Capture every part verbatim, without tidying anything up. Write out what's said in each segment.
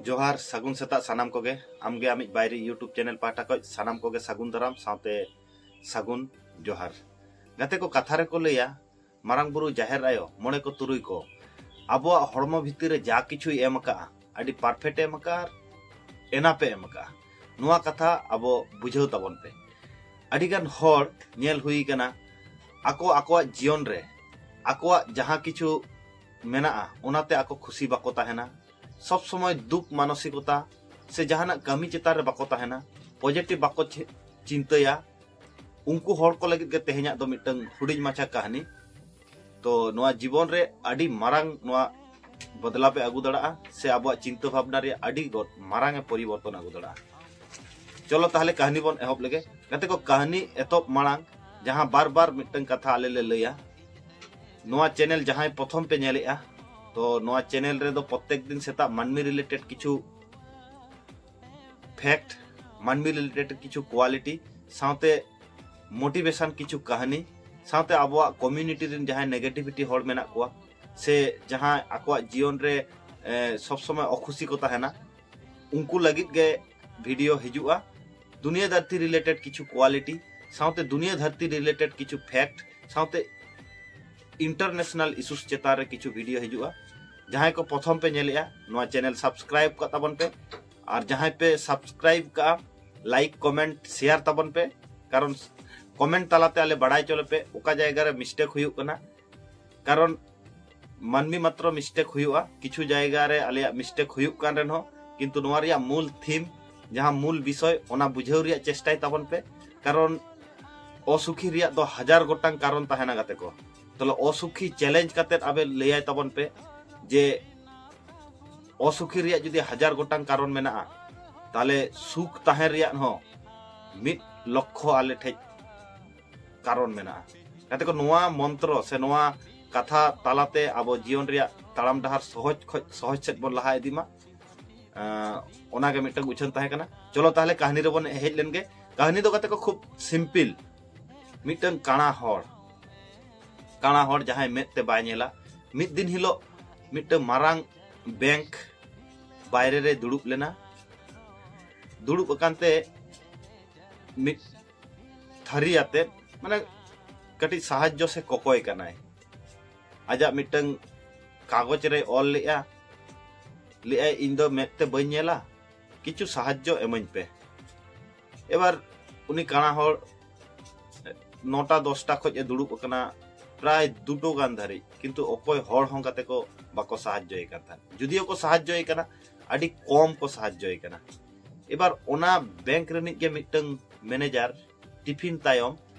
ᱡᱚᱦᱟᱨ, ᱥᱟᱹᱜᱩᱱ ᱥᱮᱛᱟᱜ ᱥᱟᱱᱟᱢ ᱠᱚᱜᱮ᱾ ᱟᱢᱜᱮ ᱟᱢᱤᱡ ᱵᱟᱭᱨᱤ YouTube ᱪᱮᱱᱮᱞ ᱯᱟᱦᱴᱟ ᱠᱷᱚᱱ ᱥᱟᱱᱟᱢ ᱠᱚᱜᱮ ᱥᱟᱹᱜᱩᱱ ᱫᱟᱨᱟᱢ ᱥᱟᱶᱛᱮ ᱥᱟᱹᱜᱩᱱ ᱡᱚᱦᱟᱨ᱾ ᱜᱟᱛᱮ ᱠᱚ, ᱠᱟᱛᱷᱟ ᱨᱮᱠᱚ ᱞᱟᱹᱭᱟ, ᱢᱟᱨᱟᱝ ᱵᱩᱨᱩ, ᱡᱟᱦᱮᱨ ᱟᱭᱳ, ᱢᱚᱬᱮ ᱠᱚ ᱛᱩᱨᱩᱭ ᱠᱚ ᱟᱵᱚᱣᱟᱜ ᱦᱚᱲᱢᱚ ᱵᱷᱤᱛᱤᱨ ᱨᱮ ᱡᱟ ᱠᱤᱪᱷᱩᱭ ᱮᱢ ᱟᱠᱟᱫᱼᱟ, ᱟᱹᱰᱤ perfect ᱮ ᱮᱢ ᱟᱠᱟᱫᱼᱟ ᱟᱨ ᱮᱱᱟᱯ ᱮ ᱮᱢ ᱟᱠᱟᱫᱼᱟ᱾ ᱱᱚᱣᱟ ᱠᱟᱛᱷᱟ ᱟᱵᱚ ᱵᱩᱡᱷᱟᱹᱣ ᱛᱟᱵᱚᱱ ᱯᱮ᱾ ᱟᱹᱰᱤᱜᱟᱱ ᱦᱚᱲ ᱧᱮᱞ ᱦᱩᱭ ᱠᱟᱱᱟ, ᱟᱠᱚ ᱟᱠᱚᱣᱟᱜ ᱡᱤᱭᱚᱱ ᱨᱮ ᱟᱠᱚᱣᱟᱜ ᱡᱟᱦᱟᱸ ᱠᱤᱪᱷᱩ ᱢᱮᱱᱟᱜᱼᱟ, ᱚᱱᱟᱛᱮ ᱟᱠᱚ ᱠᱷᱩᱥᱤ ᱵᱟᱠᱚ ᱛᱟᱦᱮᱱᱟ᱾ ᱥᱚᱵ ᱥᱚᱢᱚᱭ ᱫᱩᱠ ᱢᱟᱱᱚᱥᱤᱠᱚᱛᱟ ᱥᱮ ᱡᱟᱦᱟᱱᱟᱜ ᱠᱟᱹᱢᱤ ᱪᱮᱛᱟᱱ ᱨᱮ ᱵᱟᱠᱚ ᱛᱟᱦᱮᱱᱟ, positive ᱵᱟᱠᱚ ᱪᱤ-, ᱪᱤᱱᱛᱟᱹᱭᱟ᱾ ᱩᱱᱠᱩ ᱦᱚᱲ ᱠᱚ ᱞᱟᱹᱜᱤᱫ ᱜᱮ ᱛᱮᱦᱮᱧᱟᱜ ᱫᱚ ᱢᱤᱫᱴᱟᱝ ᱦᱩᱰᱤᱧ ᱢᱟᱪᱷᱟ ᱠᱟᱹᱦᱱᱤ᱾ ᱛᱚ, ᱱᱚᱣᱟ ᱡᱤᱵᱚᱱ ᱨᱮ ᱟᱹᱰᱤ ᱢᱟᱨᱟᱝ ᱱᱚᱣᱟ ᱵᱚᱫᱞᱟᱣ ᱮ ᱟᱹᱜᱩ ᱫᱟᱲᱮᱭᱟᱜᱼᱟ ᱥᱮ ᱟᱵᱚᱣᱟᱜ ᱪᱤᱱᱛᱟᱹ ᱵᱷᱟᱵᱽᱱᱟ ᱨᱮᱭᱟᱜ ᱟᱹᱰᱤ ᱜᱚ-, ᱢᱟᱨᱟᱝ ᱮ ᱯᱚᱨᱤᱵᱚᱨᱛᱚᱱ ᱟᱹᱜᱩ ᱫᱟᱲᱮᱭᱟᱜᱼᱟ᱾ ᱪᱚᱞᱚ ᱛᱟᱦᱚᱞᱮ ᱠᱟᱹᱦᱱᱤ ᱵᱚᱱ ᱮᱦᱚᱵ ᱞᱮᱜᱮ᱾ ᱜᱟᱛᱮ ᱠᱚ, ᱠᱟᱹᱦᱱᱤ ᱮᱛᱚᱦᱚᱵ ᱢᱟᱲᱟᱝ ᱡᱟᱦᱟᱸ ᱵᱟᱨ ᱵᱟᱨ ᱢᱤᱫᱴᱟᱝ ᱠᱟᱛᱷᱟ ᱟᱞᱮ ᱞᱮ ᱞᱟᱹᱭᱟ, ᱱᱚᱣᱟ ᱪᱮᱱᱮᱞ ᱡᱟᱦᱟᱸᱭ ᱯᱨᱚᱛᱷᱚᱢ ᱯᱮ ᱧᱮᱞᱮᱜᱼᱟ, ᱛᱚ ᱱᱚᱣᱟ ᱪᱮᱱᱮᱞ ᱨᱮᱫᱚ ᱯᱨᱚᱛᱮᱠ ᱫᱤᱱ ᱥᱮᱛᱟᱜ ᱢᱟᱹᱱᱢᱤ related ᱠᱤᱪᱷᱩ fact, ᱢᱟᱹᱱᱢᱤ related ᱠᱤᱪᱷᱩ quality, ᱥᱟᱶᱛᱮ motivation ᱠᱤᱪᱷᱩ ᱠᱟᱹᱦᱱᱤ, ᱥᱟᱶᱛᱮ ᱟᱵᱚᱣᱟᱜ community ᱨᱮᱱ ᱡᱟᱦᱟᱸᱭ negativity ᱦᱚᱲ ᱢᱮᱱᱟᱜ ᱠᱚᱣᱟ ᱥᱮ ᱡᱟᱦᱟᱸᱭ ᱟᱠᱚᱣᱟᱜ ᱡᱤᱭᱚᱱ ᱨᱮ, ᱮ, ᱥᱚᱵ ᱥᱚᱢᱚᱭ ᱚᱠᱷᱩᱥᱤ ᱠᱚ ᱛᱟᱦᱮᱱᱟ, ᱩᱱᱠᱩ ᱞᱟᱹᱜᱤᱫ ᱜᱮ video ᱦᱤᱡᱩᱜᱼᱟ᱾ ᱫᱩᱱᱤᱭᱟᱹ ᱫᱷᱟᱹᱨᱛᱤ related ᱠᱤᱪᱷᱩ quality, ᱥᱟᱶᱛᱮ ᱫᱩᱱᱤᱭᱟᱹ ᱫᱷᱟᱹᱨᱛᱤ related ᱠᱤᱪᱷᱩ fact, ᱥᱟᱶᱛᱮ international issues ᱪᱮᱛᱟᱱ ᱨᱮ ᱠᱤᱪᱷᱩ video ᱦᱤᱡᱩᱜᱼᱟ᱾ ᱡᱟᱦᱟᱸᱭ ᱠᱚ ᱯᱨᱚᱛᱷᱚᱢ ᱯᱮ ᱧᱮᱞᱮᱜᱼᱟ, ᱱᱚᱣᱟ ᱪᱮᱱᱮᱞ subscribe ᱠᱟᱜ ᱛᱟᱵᱚᱱ ᱯᱮ, ᱟᱨ ᱡᱟᱦᱟᱸᱭ ᱯᱮ subscribe ᱠᱟᱜᱼᱟ, like, comment, share ᱛᱟᱵᱚᱱ ᱯᱮ, ᱠᱟᱨᱚᱱ comment ᱛᱟᱞᱟᱛᱮ ᱟᱞᱮ ᱵᱟᱲᱟᱭ ᱦᱚᱪᱚ ᱞᱮᱯᱮ ᱚᱠᱟ ᱡᱟᱭᱜᱟ ᱨᱮ mistake ᱦᱩᱭᱩᱜ ᱠᱟᱱᱟ᱾ ᱠᱟᱨᱚᱱ ᱢᱟᱹᱱᱢᱤ ᱢᱟᱛᱨᱚ mistake ᱦᱩᱭᱩᱜᱼᱟ, ᱠᱤᱪᱷᱩ ᱡᱟᱭᱜᱟ ᱨᱮ ᱟᱞᱮᱭᱟᱜ mistake ᱦᱩᱭᱩᱜ ᱠᱟᱱ ᱨᱮᱦᱚᱸ, ᱠᱤᱱᱛᱩ ᱱᱚᱣᱟ ᱨᱮᱭᱟᱜ ᱢᱩᱞ theme, ᱡᱟᱦᱟᱸ ᱢᱩᱞ ᱵᱤᱥᱚᱭ, ᱚᱱᱟ ᱵᱩᱡᱷᱟᱹᱣ ᱨᱮᱭᱟᱜ ᱪᱮᱥᱴᱟᱭ ᱛᱟᱵᱚᱱ ᱯᱮ᱾ ᱠᱟᱨᱚᱱ ᱚᱥᱩᱠᱷᱤ ᱨᱮᱭᱟᱜ ᱫᱚ ᱦᱟᱡᱟᱨ ᱜᱚᱴᱟᱝ ᱠᱟᱨᱚᱱ ᱛᱟᱦᱮᱱᱟ ᱜᱟᱛᱮ ᱠᱚ᱾ ᱛᱟᱦᱞᱮ ᱚᱥᱩᱠᱷᱤ challenge ᱠᱟᱛᱮᱫ ᱟᱵᱮ ᱞᱟᱹᱭᱟᱭ ᱛᱟᱵᱚᱱ ᱯᱮ ᱡᱮ ᱚᱥᱩᱠᱷᱤ ᱨᱮᱭᱟᱜ ᱡᱩᱫᱤ ᱦᱟᱡᱟᱨ ᱜᱚᱴᱟᱝ ᱠᱟᱨᱚᱱ ᱢᱮᱱᱟᱜᱼᱟ, ᱛᱟᱦᱞᱮ ᱥᱩᱠ ᱛᱟᱦᱮᱸ ᱨᱮᱭᱟᱜ ᱦᱚᱸ ᱢᱤᱫ ᱞᱚᱠᱠᱷᱚ ᱟᱞᱮ ᱴᱷᱮᱡ ᱠᱟᱨᱚᱱ ᱢᱮᱱᱟᱜᱼᱟ᱾ ᱜᱟᱛᱮ ᱠᱚ, ᱱᱚᱣᱟ ᱢᱚᱱᱛᱨᱚ ᱥᱮ ᱱᱚᱣᱟ ᱠᱟᱛᱷᱟ ᱛᱟᱞᱟᱛᱮ ᱟᱵᱚ ᱡᱤᱭᱚᱱ ᱨᱮᱭᱟᱜ ᱛᱟᱲᱟᱢ ᱰᱟᱦᱟᱨ ᱥᱚᱦᱚᱡ ᱠᱷᱚᱡ ᱥᱚᱦᱚᱡ ᱥᱮᱫ ᱵᱚᱱ ᱞᱟᱦᱟ ᱤᱫᱤ ᱢᱟ᱾ ᱟᱸ, ᱚᱱᱟᱜᱮ ᱢᱤᱫᱴᱟᱝ ᱩᱪᱷᱟᱹᱱ ᱛᱟᱦᱮᱸ ᱠᱟᱱᱟ᱾ ᱪᱚᱞᱚ ᱛᱟᱦᱞᱮ ᱠᱟᱹᱦᱱᱤ ᱨᱮᱵᱚᱱ ᱦᱮᱡ ᱞᱮᱱ ᱜᱮ᱾ ᱠᱟᱹᱦᱱᱤ ᱫᱚ ᱜᱟᱛᱮ ᱠᱚ ᱠᱷᱩᱵ simple᱾ ᱢᱤᱫᱴᱟᱝ ᱠᱟᱬᱟ ᱦᱚᱲ, ᱠᱟᱬᱟ ᱦᱚᱲ ᱡᱟᱦᱟᱸᱭ ᱢᱮᱫ ᱛᱮ ᱵᱟᱭ ᱧᱮᱞᱟ, ᱢᱤᱫ ᱫᱤᱱ ᱦᱤᱞᱳᱜ ᱢᱤᱫᱴᱟᱝ ᱢᱟᱨᱟᱝ bank ᱵᱟᱭᱨᱮ ᱨᱮ ᱫᱩᱲᱩᱵ ᱞᱮᱱᱟ᱾ ᱫᱩᱲᱩᱵ ᱟᱠᱟᱱ ᱛᱮ ᱢᱤᱫ ᱛᱷᱟᱹᱨᱤ ᱟᱛᱮᱫ, ᱢᱟᱱᱮ, ᱠᱟᱹᱴᱤᱡ ᱥᱟᱦᱟᱡᱽᱡᱚ ᱥᱮ ᱠᱚᱠᱚᱭ ᱠᱟᱱᱟᱭ᱾ ᱟᱡᱟᱜ ᱢᱤᱫᱴᱟᱝ ᱠᱟᱜᱚᱡᱽ ᱨᱮ ᱚᱞ ᱞᱮᱜᱼᱟ, ᱞᱟᱹᱭᱟᱭ, "ᱤᱧ ᱫᱚ ᱢᱮᱫ ᱛᱮ ᱵᱟᱹᱧ ᱧᱮᱞᱟ, ᱠᱤᱪᱷᱩ ᱥᱟᱦᱟᱡᱽᱡᱚ ᱮᱢᱟᱹᱧ ᱯᱮ᱾" ᱮᱵᱟᱨ ᱩᱱᱤ ᱠᱟᱬᱟ ᱦᱚᱲ ᱱᱚᱴᱟ ᱫᱚᱥᱴᱟ ᱠᱷᱚᱡ ᱮ ᱫᱩᱲᱩᱵ ᱟᱠᱟᱱᱟ, ᱯᱨᱟᱭ ᱫᱩᱴᱳ ᱜᱟᱱ ᱫᱷᱟᱹᱨᱤᱡ, ᱠᱤᱱᱛᱩ ᱚᱠᱚᱭ ᱦᱚᱲ ᱦᱚᱸ ᱜᱟᱛᱮ ᱠᱚ ᱵᱟᱠᱚ ᱥᱟᱦᱟᱡᱽᱡᱚᱭᱮ ᱠᱟᱱ ᱛᱟᱦᱮᱸᱫ᱾ ᱡᱩᱫᱤᱭᱳ ᱠᱚ ᱥᱟᱦᱟᱡᱽᱡᱚᱭᱮ ᱠᱟᱱᱟ, ᱟᱹᱰᱤ ᱠᱚᱢ ᱠᱚ ᱥᱟᱦᱟᱡᱽᱡᱚᱭᱮ ᱠᱟᱱᱟ᱾ ᱮᱵᱟᱨ ᱚᱱᱟ ᱵᱮᱝᱠ ᱨᱤᱱᱤᱡ ᱜᱮ ᱢᱤᱫᱴᱟᱝ ᱢᱮᱱᱮᱡᱟᱨ ᱴᱤᱯᱷᱤᱱ ᱛᱟᱭᱚᱢ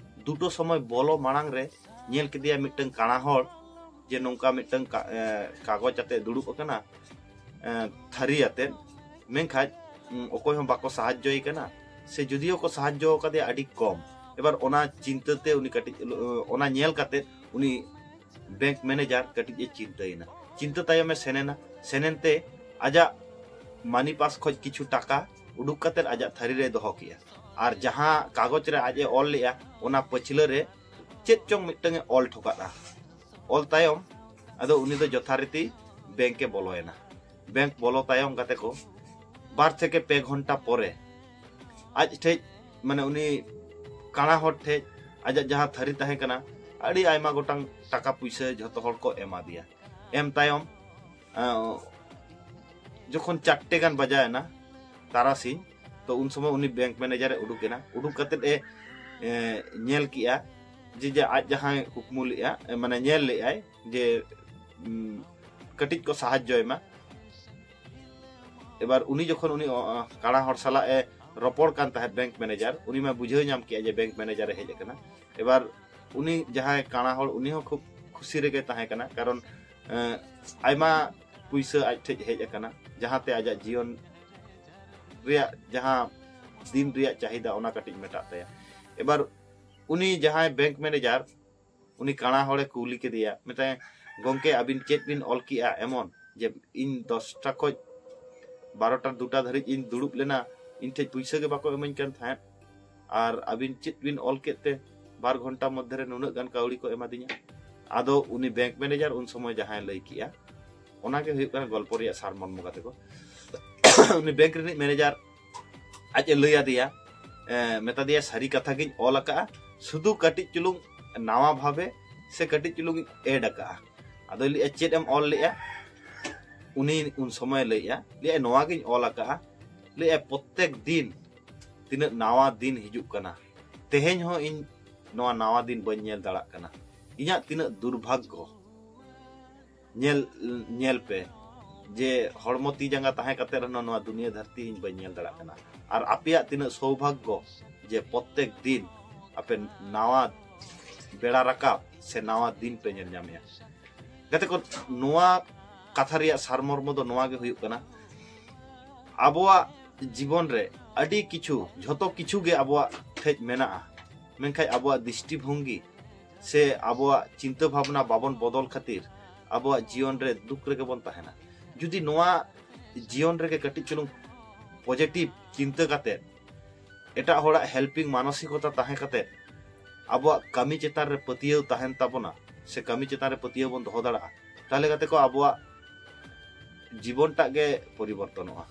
ᱫᱩᱴᱳ ᱥᱚᱢᱚᱭ ᱵᱚᱞᱚ ᱢᱟᱲᱟᱝ ᱨᱮ ᱧᱮᱞ ᱠᱮᱫᱮᱭᱟ ᱢᱤᱫᱴᱟᱝ ᱠᱟᱬᱟ ᱦᱚᱲ, ᱡᱮ ᱱᱚᱝᱠᱟ ᱢᱤᱫᱴᱟᱝ ᱠᱟ-, ᱮ, ᱠᱟᱜᱚᱡᱽ ᱟᱛᱮ ᱫᱩᱲᱩᱵ ᱟᱠᱟᱱᱟ, ᱮ, ᱛᱷᱟᱹᱨᱤ ᱟᱛᱮ, ᱢᱮᱱᱠᱷᱟᱱ, ᱩᱸ, ᱚᱠᱚᱭ ᱦᱚᱸ ᱵᱟᱠᱚ ᱥᱟᱦᱟᱡᱽᱡᱚᱭᱮ ᱠᱟᱱᱟ, ᱥᱮ ᱡᱩᱫᱤᱭᱳ ᱠᱚ ᱥᱟᱦᱟᱡᱽᱡᱚ ᱟᱠᱟᱫᱮᱭᱟ ᱟᱹᱰᱤ ᱠᱚᱢ᱾ ᱮᱵᱟᱨ ᱚᱱᱟ ᱪᱤᱱᱛᱟᱹ ᱛᱮ ᱩᱱᱤ ᱠᱟᱹᱴᱤᱡ, ᱚᱱᱟ ᱧᱮᱞ ᱠᱟᱛᱮ ᱩᱱᱤ ᱵᱮᱝᱠ ᱢᱮᱱᱮᱡᱟᱨ ᱠᱟᱹᱴᱤᱡ ᱮ ᱪᱤᱱᱛᱟᱹᱭᱮᱱᱟ᱾ ᱪᱤᱱᱛᱟᱹ ᱛᱟᱭᱚᱢ ᱮ ᱥᱮᱱ ᱮᱱᱟ᱾ ᱥᱮᱱ ᱮᱱᱛᱮ ᱟᱡᱟᱜ ᱢᱟᱱᱤ ᱯᱟᱥ ᱠᱷᱚᱡ ᱠᱤᱪᱷᱩ ᱴᱟᱠᱟ ᱩᱰᱩᱠ ᱠᱟᱛᱮ ᱟᱡᱟᱜ ᱛᱷᱟᱹᱨᱤ ᱨᱮᱭ ᱫᱚᱦᱚ ᱠᱮᱜᱼᱟ᱾ ᱟᱨ ᱡᱟᱦᱟᱸ ᱠᱟᱜᱚᱡᱽ ᱨᱮ ᱟᱡ ᱮ ᱚᱞ ᱞᱮᱜᱼᱟ, ᱚᱱᱟ ᱯᱟᱹᱪᱷᱞᱟᱹ ᱨᱮ ᱪᱮᱫ ᱪᱚᱝ ᱢᱤᱫᱴᱟᱝ ᱮ ᱚᱞ ᱴᱷᱚᱠᱟᱜᱼᱟ᱾ ᱚᱞ ᱛᱟᱭᱚᱢ ᱟᱫᱚ ᱩᱱᱤ ᱫᱚ ᱡᱚᱛᱷᱟᱨᱤᱛᱤ ᱵᱮᱝᱠ ᱮ ᱵᱚᱞᱚᱭᱮᱱᱟ᱾ ᱵᱮᱝᱠ ᱵᱚᱞᱚ ᱛᱟᱭᱚᱢ ᱜᱟᱛᱮ ᱠᱚ, ᱵᱟᱨ ᱛᱷᱮᱠᱮ ᱯᱮ ᱜᱷᱚᱱᱴᱟ ᱯᱚᱨᱮ ᱟᱡ ᱴᱷᱮᱡ, ᱢᱟᱱᱮ, ᱩᱱᱤ ᱠᱟᱬᱟ ᱦᱚᱲ ᱴᱷᱮᱡ ᱟᱡᱟᱜ ᱡᱟᱦᱟᱸ ᱛᱷᱟᱹᱨᱤ ᱛᱟᱦᱮᱸ ᱠᱟᱱᱟ, ᱟᱹᱰᱤ ᱟᱭᱢᱟ ᱜᱚᱴᱟᱝ ᱴᱟᱠᱟ ᱯᱩᱭᱥᱟᱹ ᱡᱷᱚᱛᱚ ᱦᱚᱲ ᱠᱚ ᱮᱢᱟ ᱫᱮᱭᱟ᱾ ᱮᱢ ᱛᱟᱭᱚᱢ, ᱟᱸ, ᱡᱚᱠᱷᱚᱱ ᱪᱟᱨᱴᱮ ᱜᱟᱱ ᱵᱟᱡᱟᱣᱮᱱᱟ ᱛᱟᱨᱟᱥᱤᱧ, ᱛᱚ ᱩᱱ ᱥᱚᱢᱚᱭ ᱩᱱᱤ ᱵᱮᱝᱠ ᱢᱮᱱᱮᱡᱟᱨ ᱮ ᱩᱰᱩᱠ ᱮᱱᱟ᱾ ᱩᱰᱩᱠ ᱠᱟᱛᱮᱫ ᱮ, ᱮ, ᱧᱮᱞ ᱠᱮᱜᱼᱟ ᱡᱮ, ᱡᱮ ᱟᱡ ᱡᱟᱦᱟᱸᱭ ᱠᱩᱠᱢᱩ ᱞᱮᱜᱼᱟ, ᱮ, ᱢᱟᱱᱮ, ᱧᱮᱞ ᱞᱮᱜᱼᱟᱭ ᱡᱮ, ᱩᱢ, ᱠᱟᱹᱴᱤᱡ ᱠᱚ ᱥᱟᱦᱟᱡᱽᱡᱚᱭ ᱢᱟ᱾ ᱮᱵᱟᱨ ᱩᱱᱤ ᱡᱚᱠᱷᱚᱱ ᱩᱱᱤ, ᱚ, ᱚ, ᱠᱟᱬᱟ ᱦᱚᱲ ᱥᱟᱞᱟᱜ ᱮ ᱨᱚᱯᱚᱲ ᱠᱟᱱ ᱛᱟᱦᱮᱸᱫ, ᱵᱮᱝᱠ ᱢᱮᱱᱮᱡᱟᱨ, ᱩᱱᱤ ᱢᱟ ᱵᱩᱡᱷᱟᱹᱣ ᱧᱟᱢ ᱠᱮᱜᱼᱟ ᱡᱮ ᱵᱮᱝᱠ ᱢᱮᱱᱮᱡᱟᱨ ᱮ ᱦᱮᱡ ᱟᱠᱟᱱᱟ᱾ ᱮᱵᱟᱨ ᱩᱱᱤ ᱡᱟᱦᱟᱸᱭ ᱠᱟᱬᱟ ᱦᱚᱲ, ᱩᱱᱤ ᱦᱚᱸ ᱠᱷᱩᱵ ᱠᱷᱩᱥᱤ ᱨᱮᱜᱮ ᱛᱟᱦᱮᱸ ᱠᱟᱱᱟ, ᱠᱟᱨᱚᱱ, ᱮ, ᱟᱭᱢᱟ ᱯᱩᱭᱥᱟᱹ ᱟᱡ ᱴᱷᱮᱡ ᱦᱮᱡ ᱟᱠᱟᱱᱟ, ᱡᱟᱦᱟᱸᱛᱮ ᱟᱡᱟᱜ ᱡᱤᱭᱚᱱ ᱨᱮᱭᱟᱜ ᱡᱟᱦᱟᱸ ᱫᱤᱱ ᱨᱮᱭᱟᱜ ᱪᱟᱦᱤᱫᱟ, ᱚᱱᱟ ᱠᱟᱹᱴᱤᱡ ᱢᱮᱴᱟᱜ ᱛᱟᱭᱟ᱾ ᱮᱵᱟᱨ ᱩᱱᱤ ᱡᱟᱦᱟᱸᱭ ᱵᱮᱝᱠ ᱢᱮᱱᱮᱡᱟᱨ, ᱩᱱᱤ ᱠᱟᱬᱟ ᱦᱚᱲᱮ ᱠᱩᱞᱤ ᱠᱮᱫᱮᱭᱟ, ᱢᱮᱛᱟᱭ, "ᱜᱚᱝᱠᱮ, ᱟᱹᱵᱤᱱ ᱪᱮᱫ ᱵᱤᱱ ᱚᱞ ᱠᱮᱜᱼᱟ ᱮᱢᱚᱱ ᱡᱮ ᱤᱧ ᱫᱚᱥᱴᱟ ᱠᱷᱚᱡ ᱵᱟᱨᱚᱴᱟ ᱫᱩᱴᱟ ᱫᱷᱟᱹᱨᱤᱡ ᱤᱧ ᱫᱩᱲᱩᱵ ᱞᱮᱱᱟ, ᱤᱧ ᱴᱷᱮᱡ ᱯᱩᱭᱥᱟᱹ ᱜᱮ ᱵᱟᱠᱚ ᱮᱢᱟᱹᱧ ᱠᱟᱱ ᱛᱟᱦᱮᱸᱫ, ᱟᱨ ᱟᱹᱵᱤᱱ ᱪᱮᱫ ᱵᱤᱱ ᱚᱞ ᱠᱮᱫ ᱛᱮ ᱵᱟᱨ ᱜᱷᱚᱱᱴᱟ ᱢᱚᱫᱽᱫᱷᱮ ᱨᱮ ᱱᱩᱱᱟᱹᱜ ᱜᱟᱱ ᱠᱟᱹᱣᱰᱤ ᱠᱚ ᱮᱢᱟᱫᱤᱧᱟ?" ᱟᱫᱚ ᱩᱱᱤ ᱵᱮᱝᱠ ᱢᱮᱱᱮᱡᱟᱨ ᱩᱱ ᱥᱚᱢᱚᱭ ᱡᱟᱦᱟᱸᱭ ᱞᱟᱹᱭ ᱠᱮᱜᱼᱟ, ᱚᱱᱟᱜᱮ ᱦᱩᱭᱩᱜ ᱠᱟᱱᱟ ᱜᱚᱞᱯᱚ ᱨᱮᱭᱟᱜ ᱥᱟᱨᱢᱚᱨᱢᱚ ᱜᱟᱛᱮ ᱠᱚ᱾ ᱩᱱᱤ ᱵᱮᱝᱠ ᱨᱤᱱᱤᱡ ᱢᱮᱱᱮᱡᱟᱨ ᱟᱡ ᱮ ᱞᱟᱹᱭ ᱟᱫᱮᱭᱟ, ᱮ, ᱢᱮᱛᱟ ᱫᱮᱭᱟ, "ᱥᱟᱹᱨᱤ ᱠᱟᱛᱷᱟ ᱜᱤᱧ ᱚᱞ ᱟᱠᱟᱜᱼᱟ, ᱥᱩᱫᱷᱩ ᱠᱟᱹᱴᱤᱡ ᱪᱩᱞᱩᱝ ᱱᱟᱣᱟ ᱵᱷᱟᱵᱮ ᱥᱮ ᱠᱟᱹᱴᱤᱡ ᱪᱩᱞᱩᱝ ᱤᱧ ᱮᱰ ᱟᱠᱟᱜᱼᱟ᱾" ᱟᱫᱚᱭ ᱞᱟᱹᱭᱮᱜᱼᱟ, "ᱪᱮᱫ ᱮᱢ ᱚᱞ ᱞᱮᱜᱼᱟ?" ᱩᱱᱤ ᱩᱱ ᱥᱚᱢᱚᱭᱮ ᱞᱟᱹᱭᱮᱜᱼᱟ, ᱞᱟᱹᱭᱮᱜᱼᱟ, "ᱱᱚᱣᱟ ᱜᱤᱧ ᱚᱞ ᱟᱠᱟᱜᱼᱟ", ᱞᱟᱹᱭᱮᱜᱼᱟ, "ᱯᱨᱚᱛᱮᱠ ᱫᱤᱱ ᱛᱤᱱᱟᱹᱜ ᱱᱟᱣᱟ ᱫᱤᱱ ᱦᱤᱡᱩᱜ ᱠᱟᱱᱟ, ᱛᱮᱦᱮᱧ ᱦᱚᱸ ᱤᱧ ᱱᱚᱣᱟ ᱱᱟᱣᱟ ᱫᱤᱱ ᱵᱟᱹᱧ ᱧᱮᱞ ᱫᱟᱲᱮᱭᱟᱜ ᱠᱟᱱᱟ, ᱤᱧᱟᱹᱜ ᱛᱤᱱᱟᱹᱜ ᱫᱩᱨᱵᱷᱟᱜᱽᱜᱚ, ᱧᱮᱞ, ᱧᱮᱞ ᱯᱮ ᱡᱮ ᱦᱚᱲᱢᱚ ᱛᱤ ᱡᱟᱸᱜᱟ ᱛᱟᱦᱮᱸ ᱠᱟᱛᱮ ᱨᱮᱦᱚᱸ ᱱᱚᱣᱟ ᱫᱩᱱᱤᱭᱟᱹ ᱫᱷᱟᱹᱨᱛᱤ ᱤᱧ ᱵᱟᱹᱧ ᱧᱮᱞ ᱫᱟᱲᱮᱭᱟᱜ ᱠᱟᱱᱟ, ᱟᱨ ᱟᱯᱮᱭᱟᱜ ᱛᱤᱱᱟᱹᱜ ᱥᱳᱵᱷᱟᱜᱽᱜᱚ ᱡᱮ ᱯᱨᱚᱛᱮᱠ ᱫᱤᱱ ᱟᱯᱮ ᱱᱟᱣᱟ ᱵᱮᱲᱟ ᱨᱟᱠᱟᱵ ᱥᱮ ᱱᱟᱣᱟ ᱫᱤᱱ ᱯᱮ ᱧᱮᱞ ᱧᱟᱢᱮᱜᱼᱟ᱾" ᱜᱟᱛᱮ ᱠᱚ, ᱱᱚᱣᱟ ᱠᱟᱛᱷᱟ ᱨᱮᱭᱟᱜ ᱥᱟᱨᱢᱚᱨᱢᱚ ᱫᱚ ᱱᱚᱣᱟ ᱜᱮ ᱦᱩᱭᱩᱜ ᱠᱟᱱᱟ, ᱟᱵᱚᱣᱟᱜ ᱡᱤᱵᱚᱱ ᱨᱮ ᱟᱹᱰᱤ ᱠᱤᱪᱷᱩ, ᱡᱷᱚᱛᱚ ᱠᱤᱪᱷᱩ ᱜᱮ ᱟᱵᱚᱣᱟᱜ ᱴᱷᱮᱡ ᱢᱮᱱᱟᱜᱼᱟ, ᱢᱮᱱᱠᱷᱟᱱ ᱟᱵᱚᱣᱟᱜ ᱫᱨᱤᱥᱴᱤ ᱵᱷᱚᱝᱜᱤ ᱥᱮ ᱟᱵᱚᱣᱟᱜ ᱪᱤᱱᱛᱟᱹ ᱵᱷᱟᱵᱽᱱᱟ ᱵᱟᱵᱚᱱ ᱵᱚᱫᱚᱞ ᱠᱷᱟᱹᱛᱤᱨ ᱟᱵᱚᱣᱟᱜ ᱡᱤᱭᱚᱱ ᱨᱮ ᱫᱩᱠ ᱨᱮᱜᱮ ᱵᱚᱱ ᱛᱟᱦᱮᱱᱟ᱾ ᱡᱩᱫᱤ ᱱᱚᱣᱟ ᱡᱤᱭᱚᱱ ᱨᱮᱜᱮ ᱠᱟᱹᱴᱤᱡ ᱪᱩᱞᱩᱝ ᱯᱚᱡᱤᱴᱤᱵᱷ ᱪᱤᱱᱛᱟᱹ ᱠᱟᱛᱮ, ᱮᱴᱟᱜ ᱦᱚᱲᱟᱜ ᱦᱮᱞᱯᱤᱝ ᱢᱟᱱᱚᱥᱤᱠᱚᱛᱟ ᱛᱟᱦᱮᱸ ᱠᱟᱛᱮ ᱟᱵᱚᱣᱟᱜ ᱠᱟᱹᱢᱤ ᱪᱮᱛᱟᱱ ᱨᱮ ᱯᱟᱹᱛᱭᱟᱹᱣ ᱛᱟᱦᱮᱱ ᱛᱟᱵᱚᱱᱟ ᱥᱮ ᱠᱟᱹᱢᱤ ᱪᱮᱛᱟᱱ ᱨᱮ ᱯᱟᱹᱛᱭᱟᱹᱣ ᱵᱚᱱ ᱫᱚᱦᱚ ᱫᱟᱲᱮᱭᱟᱜᱼᱟ, ᱛᱟᱦᱚᱞᱮ ᱜᱟᱛᱮ ᱠᱚ ᱟᱵᱚᱣᱟᱜ ᱡᱤᱵᱚᱱᱴᱟᱜ ᱜᱮ ᱯᱚᱨᱤᱵᱚᱨᱛᱚᱱᱚᱜᱼᱟ᱾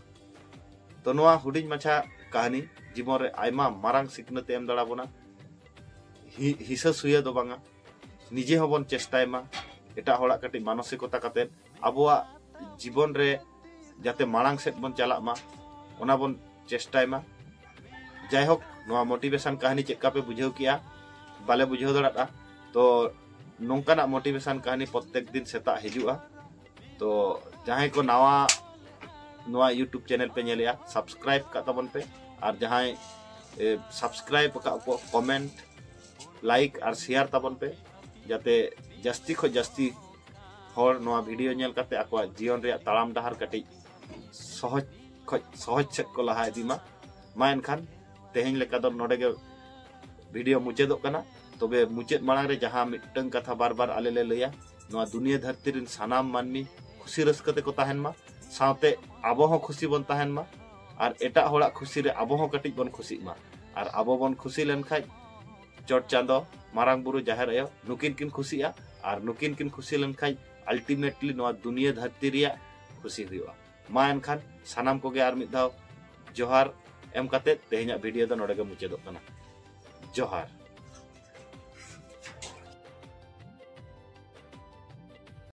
ᱛᱚ ᱱᱚᱣᱟ ᱦᱩᱰᱤᱧ ᱢᱟᱪᱷᱟ ᱠᱟᱹᱦᱱᱤ ᱡᱤᱵᱚᱱ ᱨᱮ ᱟᱭᱢᱟ ᱢᱟᱨᱟᱝ ᱥᱤᱠᱷᱱᱟᱹᱛ ᱮ ᱮᱢ ᱫᱟᱲᱮ ᱵᱚᱱᱟ᱾ ᱦᱤ-, ᱦᱤᱥᱟᱹ ᱥᱩᱭᱟᱹ ᱫᱚ ᱵᱟᱝᱟ, ᱱᱤᱡᱮ ᱦᱚᱸᱵᱚᱱ ᱪᱮᱥᱴᱟᱭ ᱢᱟ ᱮᱴᱟᱜ ᱦᱚᱲᱟᱜ ᱠᱟᱹᱴᱤᱡ ᱢᱟᱱᱚᱥᱤᱠᱚᱛᱟ ᱠᱟᱛᱮ ᱟᱵᱚᱣᱟᱜ ᱡᱤᱵᱚᱱ ᱨᱮ ᱡᱟᱛᱮ ᱢᱟᱲᱟᱝ ᱥᱮᱫ ᱵᱚᱱ ᱪᱟᱞᱟᱜ ᱢᱟ, ᱚᱱᱟ ᱵᱚᱱ ᱪᱮᱥᱴᱟᱭ ᱢᱟ᱾ ᱡᱟᱭᱦᱳᱠ, ᱱᱚᱣᱟ ᱢᱳᱴᱤᱵᱷᱮᱥᱚᱱ ᱠᱟᱹᱦᱱᱤ ᱪᱮᱫ ᱞᱮᱠᱟ ᱯᱮ ᱵᱩᱡᱷᱟᱹᱣ ᱠᱮᱜᱼᱟ, ᱵᱟᱞᱮ ᱵᱩᱡᱷᱟᱹᱣ ᱫᱟᱲᱮᱭᱟᱜᱼᱟ᱾ ᱛᱚ ᱱᱚᱝᱠᱟᱱᱟᱜ ᱢᱳᱴᱤᱵᱷᱮᱥᱚᱱ ᱠᱟᱹᱦᱱᱤ ᱯᱨᱚᱛᱮᱠ ᱫᱤᱱ ᱥᱮᱛᱟᱜ ᱦᱤᱡᱩᱜᱼᱟ᱾ ᱛᱚ ᱡᱟᱦᱟᱸᱭ ᱠᱚ ᱱᱟᱣᱟ ᱱᱚᱣᱟ YouTube ᱪᱮᱱᱮᱞ ᱯᱮ ᱧᱮᱞᱮᱜᱼᱟ, ᱥᱟᱵᱥᱠᱨᱟᱭᱤᱵ ᱠᱟᱜ ᱛᱟᱵᱚᱱ ᱯᱮ, ᱟᱨ ᱡᱟᱦᱟᱸᱭ, ᱮ, ᱥᱟᱵᱥᱠᱨᱟᱭᱤᱵ ᱟᱠᱟᱫ ᱠᱚ, ᱠᱚᱢᱮᱱᱴ, ᱞᱟᱭᱤᱠ ᱟᱨ ᱥᱮᱭᱟᱨ ᱛᱟᱵᱚᱱ ᱯᱮ, ᱡᱟᱛᱮ ᱡᱟᱹᱥᱛᱤ ᱠᱷᱚᱱ ᱡᱟᱹᱥᱛᱤ ᱦᱚᱲ ᱱᱚᱣᱟ ᱵᱷᱤᱰᱤᱭᱳ ᱧᱮᱞ ᱠᱟᱛᱮ ᱟᱠᱚᱣᱟᱜ ᱡᱤᱭᱚᱱ ᱨᱮᱭᱟᱜ ᱛᱟᱲᱟᱢ ᱰᱟᱦᱟᱨ ᱠᱟᱹᱴᱤᱡ ᱥᱚᱦᱚᱡ ᱠᱷᱚᱡ ᱥᱚᱦᱚᱡ ᱥᱮᱫ ᱠᱚ ᱞᱟᱦᱟ ᱤᱫᱤ ᱢᱟ᱾ ᱢᱟ ᱮᱱᱠᱷᱟᱱ ᱛᱮᱦᱮᱧ ᱞᱮᱠᱟ ᱫᱚ ᱱᱚᱰᱮ ᱜᱮ ᱵᱷᱤᱰᱤᱭᱳ ᱢᱩᱪᱟᱹᱫᱚᱜ ᱠᱟᱱᱟ᱾ ᱛᱚᱵᱮ ᱢᱩᱪᱟᱹᱫ ᱢᱟᱲᱟᱝ ᱨᱮ ᱡᱟᱦᱟᱸ ᱢᱤᱫᱴᱟᱝ ᱠᱟᱛᱷᱟ ᱵᱟᱨ ᱵᱟᱨ ᱟᱞᱮ ᱞᱮ ᱞᱟᱹᱭᱟ, ᱱᱚᱣᱟ ᱫᱩᱱᱤᱭᱟᱹ ᱫᱷᱟᱹᱨᱛᱤ ᱨᱮᱱ ᱥᱟᱱᱟᱢ ᱢᱟᱹᱱᱢᱤ ᱠᱷᱩᱥᱤ ᱨᱟᱹᱥᱠᱟᱹ ᱛᱮᱠᱚ ᱛᱟᱦᱮᱱ ᱢᱟ, ᱥᱟᱶᱛᱮ ᱟᱵᱚ ᱦᱚᱸ ᱠᱷᱩᱥᱤ ᱵᱚᱱ ᱛᱟᱦᱮᱱ ᱢᱟ, ᱟᱨ ᱮᱴᱟᱜ ᱦᱚᱲᱟᱜ ᱠᱷᱩᱥᱤ ᱨᱮ ᱟᱵᱚ ᱦᱚᱸ ᱠᱟᱹᱴᱤᱡ ᱵᱚᱱ ᱠᱷᱩᱥᱤᱜ ᱢᱟ᱾ ᱟᱨ ᱟᱵᱚ ᱵᱚᱱ ᱠᱷᱩᱥᱤ ᱞᱮᱱᱠᱷᱟᱡ ᱪᱚᱴ ᱪᱟᱸᱫᱚ, ᱢᱟᱨᱟᱝ ᱵᱩᱨᱩ, ᱡᱟᱦᱮᱨ ᱟᱭᱳ ᱱᱩᱠᱤᱱ ᱠᱤᱱ ᱠᱷᱩᱥᱤᱜᱼᱟ, ᱟᱨ ᱱᱩᱠᱤᱱ ᱠᱤᱱ ᱠᱷᱩᱥᱤ ᱞᱮᱱᱠᱷᱟᱡ ᱟᱞᱴᱤᱢᱮᱴᱞᱤ ᱱᱚᱣᱟ ᱫᱩᱱᱤᱭᱟᱹ ᱫᱷᱟᱹᱨᱛᱤ ᱨᱮᱭᱟᱜ ᱠᱷᱩᱥᱤ ᱦᱩᱭᱩᱜᱼᱟ᱾ ᱢᱟ ᱮᱱᱠᱷᱟᱱ ᱥᱟᱱᱟᱢ ᱠᱚᱜᱮ ᱟᱨ ᱢᱤᱫ ᱫᱷᱟᱣ ᱡᱚᱦᱟᱨ ᱮᱢ ᱠᱟᱛᱮ ᱛᱮᱦᱮᱧᱟᱜ ᱵᱷᱤᱰᱤᱭᱳ ᱫᱚ ᱱᱚᱰᱮ ᱜᱮ ᱢᱩᱪᱟᱹᱫᱚᱜ ᱠᱟᱱᱟ᱾ ᱡᱚᱦᱟᱨ᱾